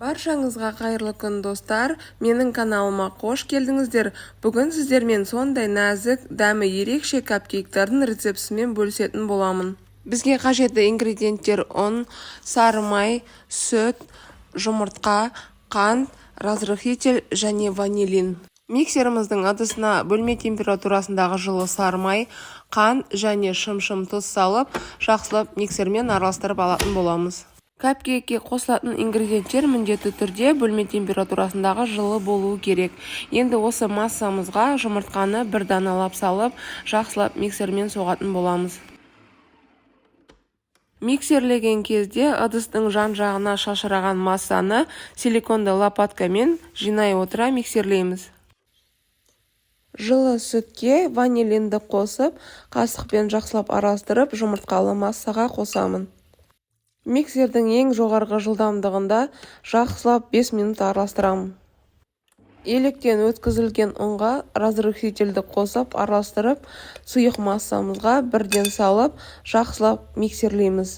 Баршаңызға қайырлы күн, достар! Менің каналыма қош келдіңіздер. Бүгін сіздермен сондай нәзік, дәмі ерекше капкейктердің рецептісімен бөлісетін боламын. Бізге қажетті ингредиенттер: ұн, сары май, сүт, жұмыртқа, қант, разрыхлитель және ванилин. Миксеріміздің ыдысына бөлме температурасындағы жылы сары май, қант және шымшым тұз салып, жақсылап миксермен араластырып алатын боламыз. Капкейкке қосылатын ингредиенттер міндетті түрде бөлме температурасындағы жылы болуы керек. Енді осы массамызға жұмыртқаны бір даналап салып, жақсылап миксермен соғатын боламыз. Миксерлеген кезде ыдыстың жан-жағына шашыраған массаны силиконды лопаткамен жинай отыра миксерлейміз. Жылы сүтке ванилинді қосып, қасықпен жақсылап араластырып, жұмыртқалы массаға қосамын. Миксердің ең жоғарғы жылдамдығында жақсылап 5 минут араластырамын. Електен өткізілген ұнға разрыхлительді қосып, араластырып, сұйық массамызға бірден салып, жақсылап миксерлейміз.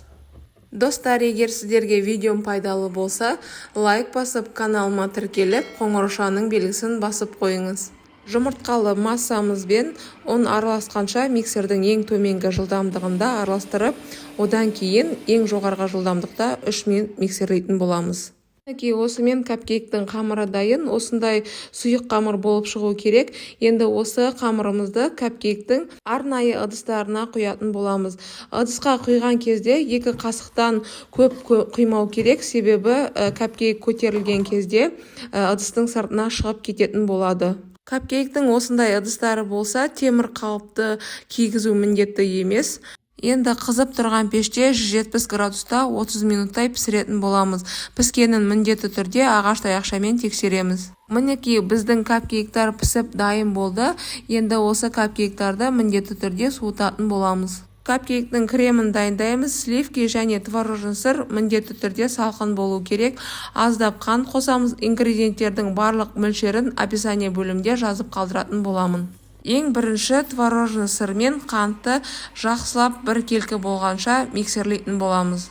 Достар, егер сіздерге видеом пайдалы болса, лайк басып, каналыма тіркеліп, қоңыраушаның белгісін басып қойыңыз. Жұмыртқалы массамызбен ұн араласқанша миксердің ең төменгі жылдамдығында араластырып, одан кейін ең жоғарғы жылдамдықта 3 минут миксерлейтін боламыз. Мінекей, осымен капкейктің қамыры дайын. Осындай сұйық қамыр болып шығу керек. Енді осы қамырымызды капкейктің арнайы ыдыстарына құятын боламыз. Ыдысқа құйған кезде 2 қасықтан көп құймау керек, себебі капкейк көтерілген кезде ыдыстың сыртына шығып кететін болады. Капкейктің осындай ыдыстары болса, темір қалыпты кигізу міндетті емес. Енді қызып тұрған пеште 170 градуста 30 минуттай пісіретін боламыз. Піскенін міндетті түрде ағаш таяқшамен тексереміз. Мінекей, біздің капкейктар пісіп дайын болды. Енді осы капкейктарды міндетті түрде суытатын боламыз. Капкейктің кремін дайындаймыз. Сливки және творожный сыр міндетті түрде салқын болу керек. Аздап қант қосамыз. Ингредиенттердің барлық мөлшерін описание бөлімінде жазып қалдыратын боламын. Ең бірінші творожный сыр мен қантты жақсылап бір келкі болғанша миксерлейтін боламыз.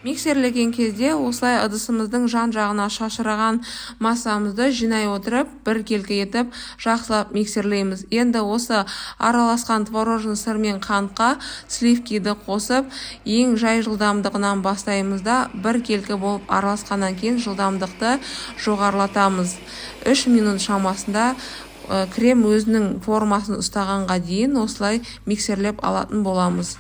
Миксерлеген кезде осылай ыдысымыздың жан-жағына шашыраған массамызды жинай отырып, бір келкі етіп жақсылап миксерлейміз. Енді осы араласқан творожный сыр мен қантқа сливкиді қосып, ең жай жылдамдығынан бастаймыз да, бір келкі болып араласқаннан кейін жылдамдықты жоғарылатамыз. 3 минут шамасында крем өзінің формасын ұстағанға дейін осылай миксерлеп алатын боламыз.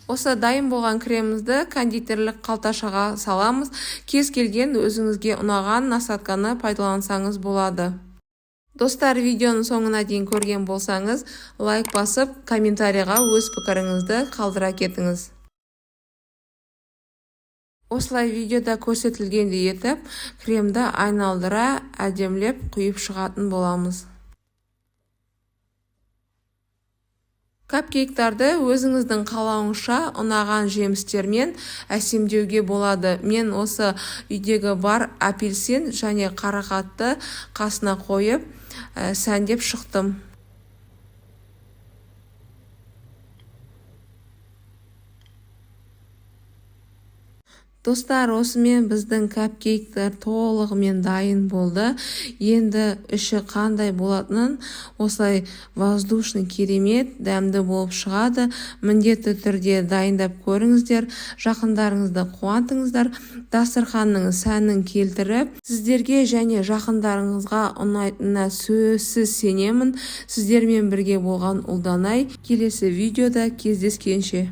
Осы дайын болған кремімізді кондитерлік қалташаға саламыз. Кез келген өзіңізге ұнаған насадканы пайдалансаңыз болады. Достар, видеоның соңына дейін көрген болсаңыз, лайк басып, комментарийға өз пікіріңізді қалдыра кетіңіз. Осылай видеода көрсетілгендей етіп, кремді айналдыра әдемілеп құйып шығатын боламыз. Капкейктарды өзіңіздің қалауыңызша ұнаған жемістермен әсемдеуге болады. Мен осы үйдегі бар апельсин және қарақатты қасына қойып, сәндеп шықтым. Достар, осымен біздің капкейктер толығымен дайын болды. Енді іші қандай болатынын, осылай воздушный, керемет дәмді болып шығады. Міндетті түрде дайындап көріңіздер, жақындарыңызды қуантыңыздар, дастарханның сәнін келтіріп, сіздерге және жақындарыңызға ұнайтынына сөзсіз сенемін. Сіздермен бірге болған Ұлданай. Келесі видеода кездескенше.